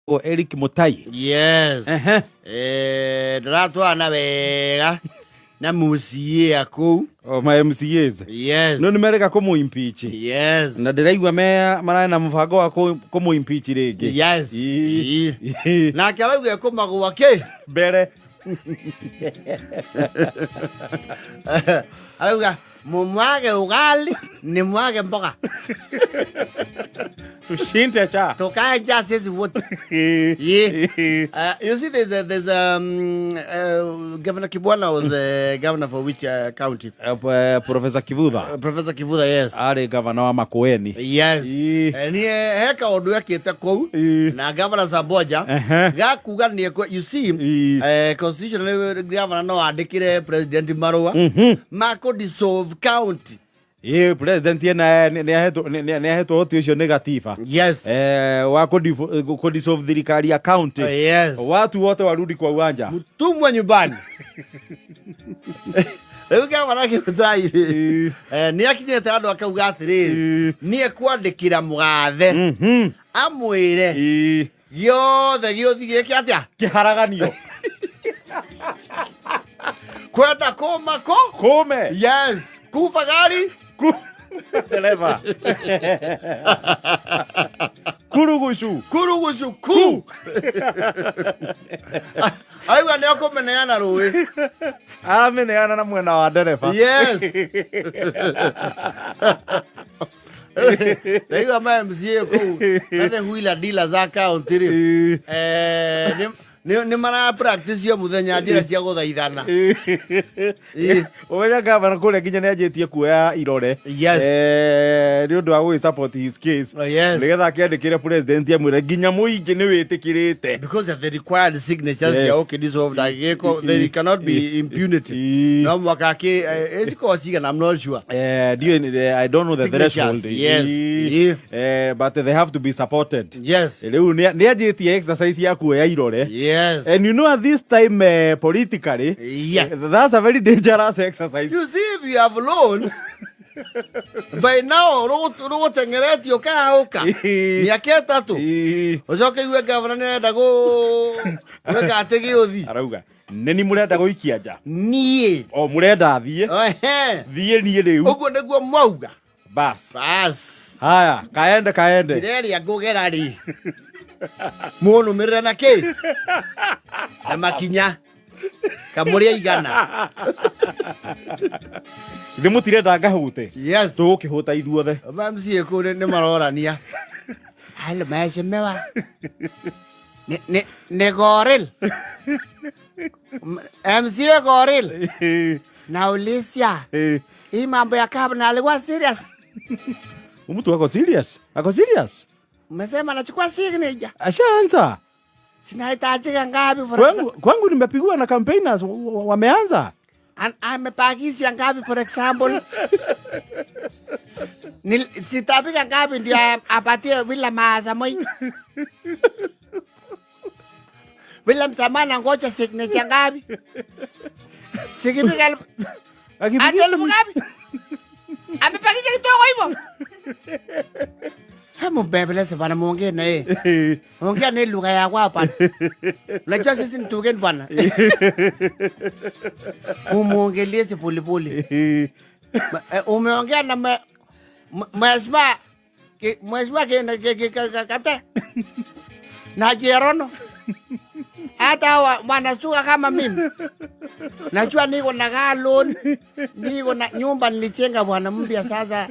Eric Mutai. Yes. Ehe. Ndĩratwarana wega na MCA kũu. O ma MCAs. Yes. No nĩ merĩga kũmũ impeach. Yes. Na ndĩraigua me mararĩ na mũbango wa kũmũ impeach rĩngĩ. Yes. Ii. Ii. Nake arauga ekũmagũa kĩ? Mbere. Arauga mumwage ugali ni mwage mboga. Tushinde cha. Tukae njaa sisi wote. Yeah. You see, there's Governor Kibwana was the governor for which county? Professor Kivutha. Professor Kivutha, yes. Arĩ gavana wa Makueni. Yes. Ii. Ni he kaũndũ ekĩte kũu Ii. na Governor Samboja Ehe. gakuga nĩ you see, Ii. constitutionally governor no andĩkĩre president marũa ma kũ dissolve county. Ĩ president ena nĩ ahetwo ũhoti ũcio nĩ gatiba. Yes. Wa kudissolve thirikari ya county. Yes. Watu wote warudi kwa uwanja. Mtumwa nyumbani. Rĩu gavana Kĩmutai rĩ, nĩ akinyĩte andũ akauga atĩrĩrĩ, nĩ ekwandĩkĩra mũgathe amwĩre gĩothe gĩũthi gĩke atĩa? Kĩharaganio. Kwenda kũma kũ? Kũme. Yes. Kuba gari? Dereva. Kurugucu. Kurugucu ku. Aigua nĩ ekũmĩneana rũĩ. Aramĩneana na mwena wa ndereba. Yes. Ndaigua ma MCA kũu na the wheeler dealers a county rĩ, nĩ mara practice o mũthenya njĩra cia gũthaithana. Ii. Ũmenya gavana kũrĩa nginya nĩ anjĩtie kuoya irore. Yes. Nĩ ũndũ wa gũgĩ support his case. Oh, yes. Nĩgetha akĩandĩkĩre president amwĩre nginya mũingĩ nĩ wĩtĩkĩrĩte. Because of the required signatures Yes. ya okay dissolved agĩko there cannot be impunity. No mwaka akĩ ĩcikorwo cigana, I'm not sure. I don't know the Signatures, threshold. yes. Ii. But they have to be supported. Yes. Rĩu nĩ anjĩtie exercise ya kuoya irore. Yes. And you know at this time, politically, Yes. that's a very dangerous exercise. You see, if you have loans by now rũgũteng'eretio ũkahũka mĩaka 3, ũcoke igue gavana nĩarenda gwĩka atĩ gĩũthi. Arauga nĩ ni mũrenda gũikia nja. Niĩ. O mũrenda thiĩ. Ehe. Thiĩ niĩ rĩu. Ũguo nĩguo mwauga. Bas. Bas. Haya, kaende kaende. Njĩra ĩrĩa ngũgera rĩ, mũnũmĩrĩre na kĩ na makinya kamũrĩa igana. Ithuĩ mũtirenda ngahũte. Yes. Tũgũkĩhũta ithuothe. Ma MCA kũu nĩ marorania. Halo mheshimiwa. Ni goril. MCA goril. Naulizia. Hii mambo ya kabla alikuwa serious. Mtu ako serious? Ako serious? Umesema anachukua signature. Ashaanza. Sinahitajika ngapi for Kwangu nimepigwa na campaigners wameanza. Amepakisha ngapi for example? Sitapika ngapi ndio apatie bila maasamoi? Bila msamana ngoja signature ngapi? Sikipika Akipiga hata elfu ngapi? Amepakisha kidogo hivyo. Hebu mbembeleze bwana, muongee na yeye. Ongea na lugha ya kwao bwana. Unajua sisi ni tugeni bwana. Umuongelee si pole pole. Umeongea na mheshimiwa mheshimiwa kata. Na Jerono. Hata wanasuka kama mimi. Najua niko na galon, niko na nyumba nilijenga bwana mpya sasa.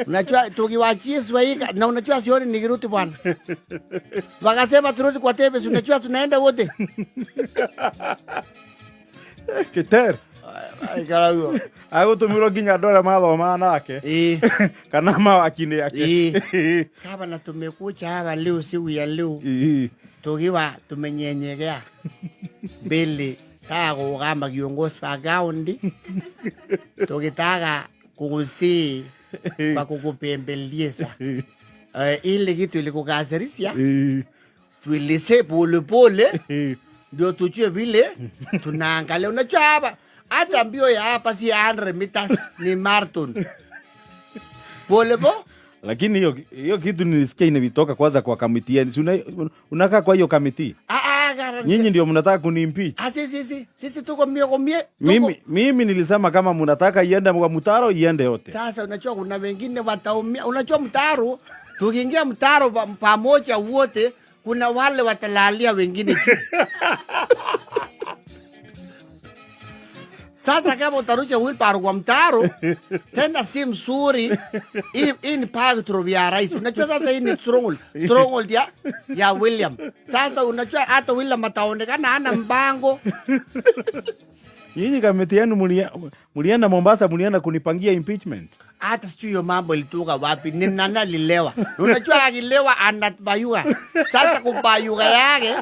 Unajua tukiwachizwa hii na unajua sioni nikirudi bwana. Wakasema turudi kwa tebe, si unajua tunaenda wote. Keter. Ai karaguo. Agũtũmirwo nginya andũ arĩa mathomaga nake. Kana mawakini ake. Kama na tumekuja hapa leo siku ya leo. Tukiwa tumenyenyekea mbele saa kama kiongozi wa kaunti tukitaka kukusii kwa kukupembeleza. Ile kitu ilikukasirisha, tueleze pole pole ndio tujue vile tunaangalia. Unajua hapa hata mbio ya hapa si 100 meters ni marathon. Pole po. Lakini hiyo kitu nilisikia inavitoka kwanza kwa committee yenu. Si unakaa kwa hiyo committee? Ah, ah, Nyinyi ndio mnataka kuniimpeach. Ah, sisi tuko mie kwa mie, tuko. Mimi nilisema kama mnataka iende kwa mtaro, iende yote. Sasa unajua kuna wengine wataumia. Unajua mtaro, tukiingia mtaro pamoja wote, kuna wale watalalia wengine juu. Sasa kama utarusha wheelbarrow kwa mtaro, tena si mzuri. Hii ni park ya rais. Unajua sasa hii ni stronghold, stronghold ya William. Sasa unajua hata William ataonekana hana mpango. Nyinyi committee yenu mulienda Mombasa, mulienda kunipangia impeachment. Hata sijui hiyo mambo ilitoka wapi. Ni nani alilewa? Unajua akilewa anabayuka. Sasa kubayuka yake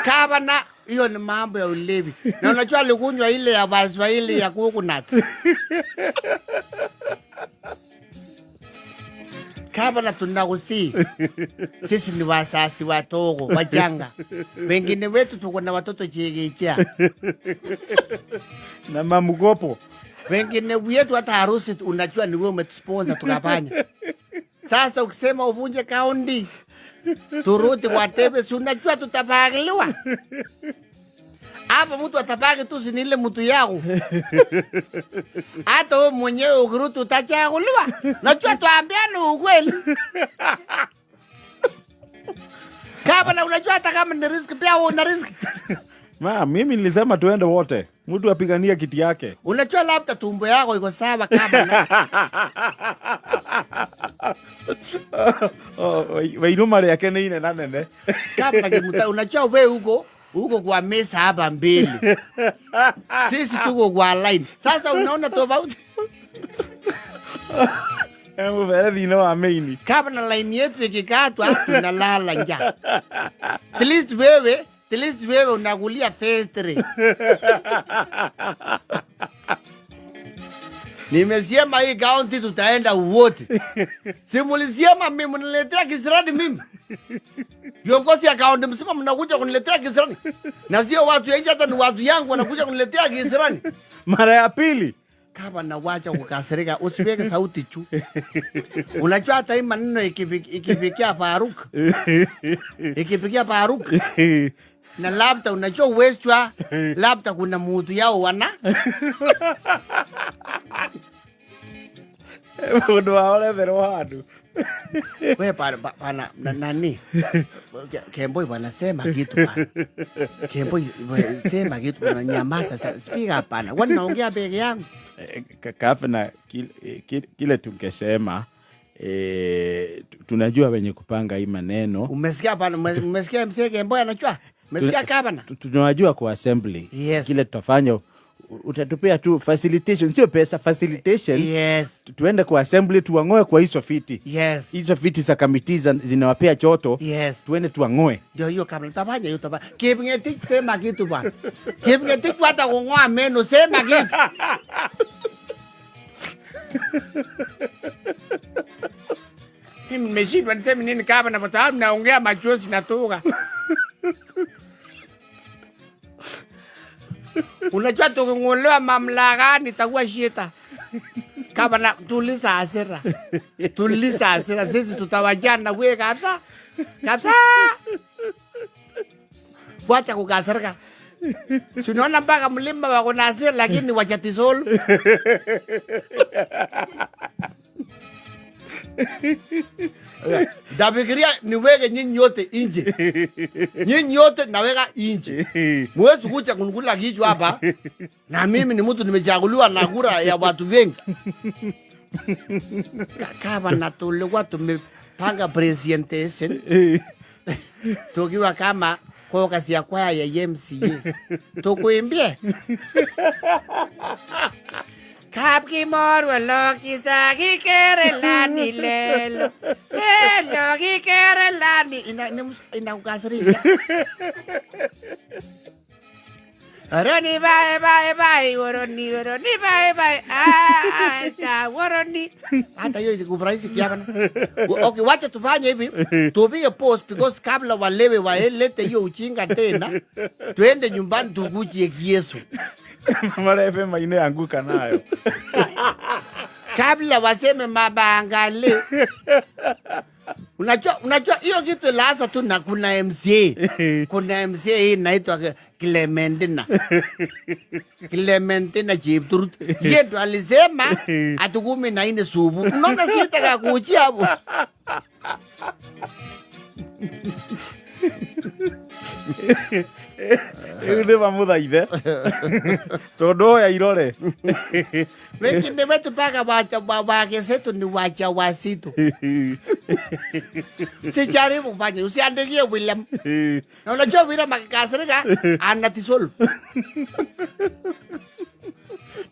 kama hiyo ni mambo ya ulevi. Na unajua alikunywa ile ya Waswahili ya coconut. Kama na tunakusi. Sisi ni wasasi watogo, wachanga. Wengine wetu tuko na watoto chekechea. Na mamgopo. Wengine wetu hata harusi unajua ni wewe umetusponsor tukafanya. Sasa ukisema uvunje kaunti, turudi kwa tebe, si unajua tutapagiliwa. Hapa mtu atapaki tu si ni ile mtu yako. Hata wewe mwenyewe ukirudi utachaguliwa. Najua tuambiane ukweli. Kama na unajua hata kama ni risk pia wewe una risk. Ma, mimi nilisema tuende wote. Mtu apigania kiti yake. Unajua labda tumbo yako iko sawa kama na. Oh, weiruma rĩake nĩ inene nene. Kama na kimuta, unajua wewe huko kwa mesa hapa mbele. Sisi tuko kwa line. Sasa unaona tofauti? Hebu vere thina wa maini. Kama na line yetu ikikatwa tunalala njaa. At least wewe unakulia first. Nimesema hii county tutaenda wote. Simulisema mimi mniletea kisirani mimi. Viongozi ya county msima mnakuja kuniletea kisirani. Na sio watu ya nje, hata ni watu yangu wanakuja kuniletea kisirani. Mara ya pili. Kama na wacha kukasirika, usiweke sauti juu. Unajua hata hii maneno ikifikia Faruk. Ikifikia Faruk. Na labda unajua uwezwa, labda kuna mtu yao wana. Mundu wao retherwo handu. We pana, na, nani? Kemboi wanasema kitu bana. Kemboi, we, sema kitu bana, nyamaza sasa. Speak up bana. Kwani naongea peke yangu? Gavana, kile tungesema, tunajua wenye kupanga hii maneno. Umesikia bana, umesikia mzee Kemboi anajua? Umesikia gavana? Tunajua kwa assembly. Yes. Kile tutafanya, utatupea tu facilitation, sio pesa, facilitation. Yes. Tuende kwa assembly tuangoe kwa hizo fiti. Yes. Hizo fiti za committee zinawapea joto. Yes. Tuende tuangoe. Ndio hiyo kabla tafanya hiyo tafanya. Kipngetich sema kitu bwana. Kipngetich hata kungoa meno sema kitu. Mimi nimeshindwa niseme nini kama na kwa sababu naongea machozi natoka. Unajua tuking'olewa mamlakani itakuwa shida. Kama na tuliza hasira. Tuliza hasira sisi tutawajana wewe kabisa. Kabisa. Wacha kukasirika. Si unaona mpaka mlima wako na hasira lakini wachatisolu. Ndafikiria niweke nyinyi yote nje. Nyinyi yote naweka nje. Mwezi kuja kunikula kichwa hapa. Na mimi ni mtu nimechaguliwa na kura ya watu wengi. Kama na tulikuwa tumepanga presentation. Tukiwa kama kwa kazi ya kwaya ya MCA. Tukuimbie. Kapkimorwa loki sa kikerelani lelo. Lelo kikerelani. Inakukasirisha. Oroni bae bae bae, oroni oroni bae bae. Ah, cha oroni. Hata hiyo ikufurahishi kiama. Okay, wacha tufanye hivi. Tupige pause because kabla walewe waelete hiyo ujinga tena. Tuende nyumbani tukuje Yesu. Mara FM imeanguka nayo. Kabla waseme mabangale. Unajua hiyo kitu laza tu na kuna MCA. Kuna MCA hii inaitwa Clementina. Clementina Chepturut. Yeye ndo alisema ati 14 subu. Unaona sitaka kuchia hapo. Rĩu nĩ mamũthaithe tondũ oya irore. Wengine wetu mpaka wake zetu ni wacha wazito. Sijaribu kufanya, usiandikie William. Na unajua William akikasirika anatisolve.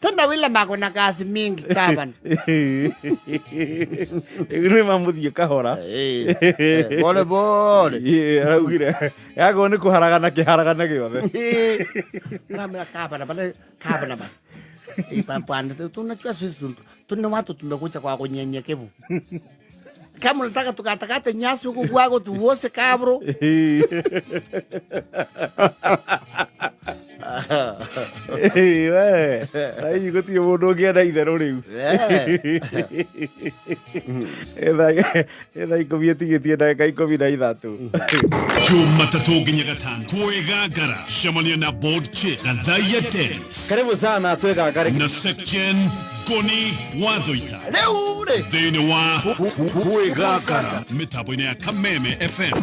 Tena William ako na kazi mingi gavana. Rĩu nĩ mamũthiĩ kahora. Pole pole. Araugire yagwo nĩ kũharagana kĩharagana gĩothe. Ramla gavana bana gavana bana. Bwana, tunajua sisi tuna watu tumekuja kwa kunyenyekevu. Kama unataka tukatakate nyasi huku kwako tuose kabro. We, na hihi gũtirĩ mũndũ ũngĩenda itherũ rĩu. Thaa 10 ĩtigĩtie ndagĩka 13. Jumatatũ nginya gatano kwĩgangara cemania na board chair Gathaia Dennis. Karibu sana twĩgangare. Na Sekjen Ngoni wa Thuita. Rĩu rĩ. Thĩinĩ wa kwĩgangara mĩtambo-inĩ ya Kameme FM.